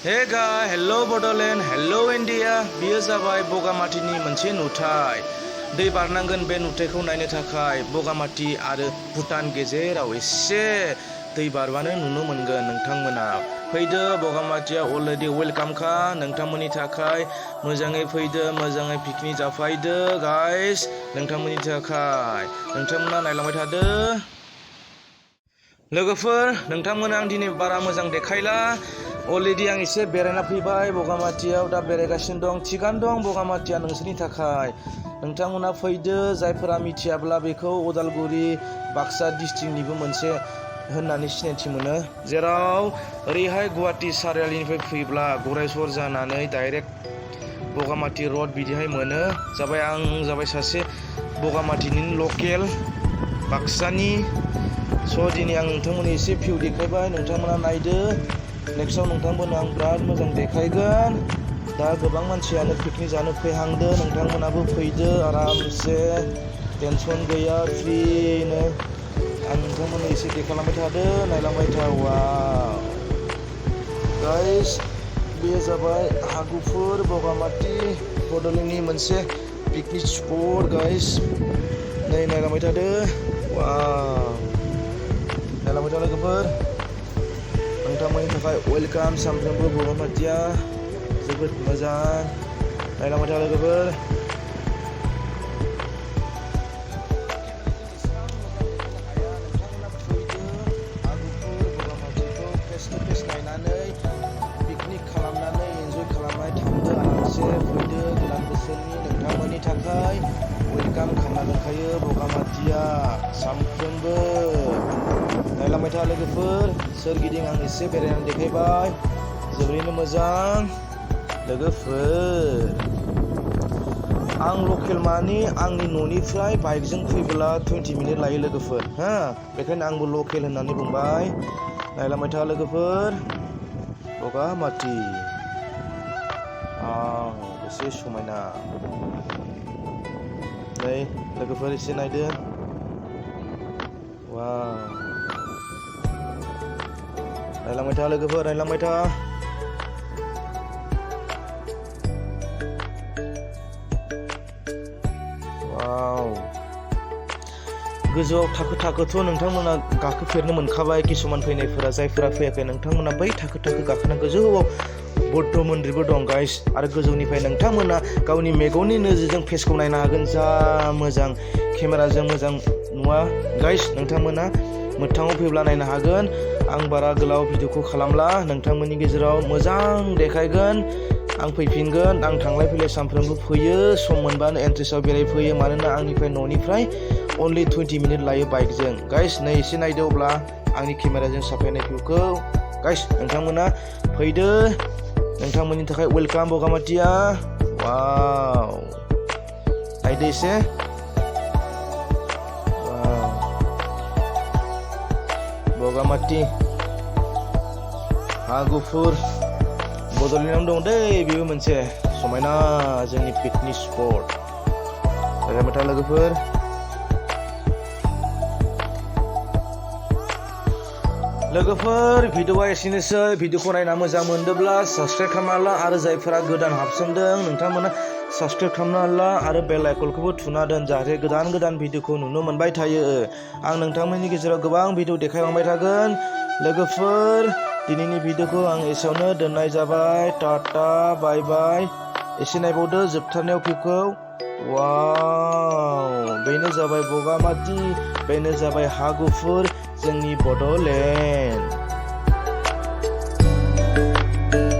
Hey guys, hello Bodoland, hello India. बियो जाबाय बगामाटिनि मोनसे नुथाय। दै बारनांगोन बे नुथायखौ नायनो थाखाय बगामाटि आरो भुटान गेजेराव एसे दै बारबानो नुनो मोनगोन नोंथांमोना। फैदो बगामाटिया अलरेडि वेलकामखा नोंथांमोननि थाखाय। मोजाङै फैदो, मोजाङै पिकनिक जाफैदो गाइस नोंथांमोननि थाखाय। नोंथांमोना नायलांबाय थादो। लोगोफोर, नोंथांमोना आं दिनै बारा मोजां देखायला। अलरेडि आं एसे बेरायना फैबाय बगामाटियाव, दा बेरायगासिनो दं। थिगानो दं, बगामाटिया नोंसोरनि थाखाय। नोंथांमोना फैदो, जायफोरा मिथियाब्ला बेखौ उदालगुरि बाक्सा डिस्ट्रिक्टनिबो मोनसे होननानै सिनायथि मोनो, जेराव ओरैहाय गुवाहाटि सारियालिनिफ्राय फैब्ला गरायसर जानानै डाइरेक्ट बगामाटि रड बिदिहाय मोनो। आं जाबाय सासे बगामाटिनि लकेल बाक्सानि। दिनै आं नोंथांमोननो एसे भिउ देखायबाय, नोंथांमोना नायदो। नेक्स्टआव नोंथांमोननो आं बिराद मोजां देखायगोन। दा गोबां मानसियानो पिकनिक जानो फैहांदो, नोंथांमोनाबो फैदो आरामसे, टेनसन गैया, फ्रिनो। आं नोंथांमोननो एसे देखायलांबाय थादो, नायलांबाय था। वाव गाइस, बेयो जाबाय हागुफुर बगामाटि बड'लेण्डनि मोनसे पिकनिक स्पट गाइस। नायलांबाय थादो। वाव, नायलांबाय था लोगोफोर, नोंथांमोननि थाखाय वेलकाम। सानफ्रोमबो बगामाटिया जोबोद मोजां। नायलांबाय था लोगोफोर। बगामाटिखौ फेस टु फेस नायनानै पिकनिक खालामनानै एन्जय खालामनाय थांदो आरामसे। फैदो, गोदान बोसोरनि नोंथांमोननि थाखाय वेलकाम खालामना दोनखायो बगामाटिया सानफ्रोमबो। नायलांबाय था लोगोफोर, सोरगिदिं आं एसे बेरायनानै देखायबाय, जोबोरैनो मोजां लोगोफोर। आं लकेल मानि आंनि न'निफ्राय बाइकजों फैब्ला 20 मिनिट लायो लोगोफोर, बेखायनो आंबो लकेल होननानै बुंबाय। नायलांबाय था लोगोफोर, बगामाटि एसे समायना। नै लोगोफोर, एसे नायदो। वाव, नायलांबाय था लोगोफोर, नायलांबाय था। वाव, गोजौआव थाखो थाखोथ' नोंथांमोना गाखोफेरनो मोनखाबाय किसुमान फैनायफोरा। जायफोरा फैयाखै नोंथांमोना बै थाखो थाखो गाखोना गोजौआव बौद्ध मन्दिरबो दं गाइस। आरो गोजौनिफ्राय नोंथांमोना गावनि मेगननि नोजोरजों फेसखौ नायनो हागोन। जा मोजां, केमेराजों मोजां नुवा गाइस, नोंथांमोना मोगथाङाव फैब्ला नायनो हागोन। आं बारा गोलाव भिडिअखौ खालामला, नोंथांमोननि गेजेराव मोजां देखायगोन। आं फैफिनगोन, आं थांलाय फैलाय सानफ्रोमबो फैयो, सम मोनबानो एन्ट्रेस्टआव बेरायफैयो, मानोना आंनिफ्राय न'निफ्राय अनलि 20 मिनिट लायो बाइकजों गाइस। नै एसे नायदो अब्ला आंनि केमेराजों साफायनाय भिउखौ गाइस। नोंथांमोना फैदो, नोंथांमोननि थाखाय वेलकाम बगामाटिया। वाव, नायदो एसे। बगामाटि हागुफुर बड'लेण्डआव दं दै, बेबो मोनसे समायना जोंनि पिकनिक स्पट। नायलांबाय था लोगोफोर। भिडिअआ एसेनोसै। भिडिअखौ नायना मोजां मोनदोंब्ला साबस्क्राइब खालामना ला, आरो जायफोरा गोदान हाबसनदों नोंथांमोना साबस्क्राइब खालामना ला आरो बेल आइकनखौबो थुना दोन, जाहाथे गोदान गोदान भिडिअखौ नुनो मोनबाय थायो। आं नोंथांमोननि गेजेराव गोबां भिडिअ देखायलांबाय थागोन लोगोफोर। दिनैनि भिडिअखौ आं एसेयावनो दोननाय जाबाय। टाटा, बाय बाय। एसे नायबावदो जोबथारनायाव भिउखौ। वाव, बेनो जाबाय बगामाटि, बेनो जाबाय हागुफुर, जोंनि बड'लेण्ड।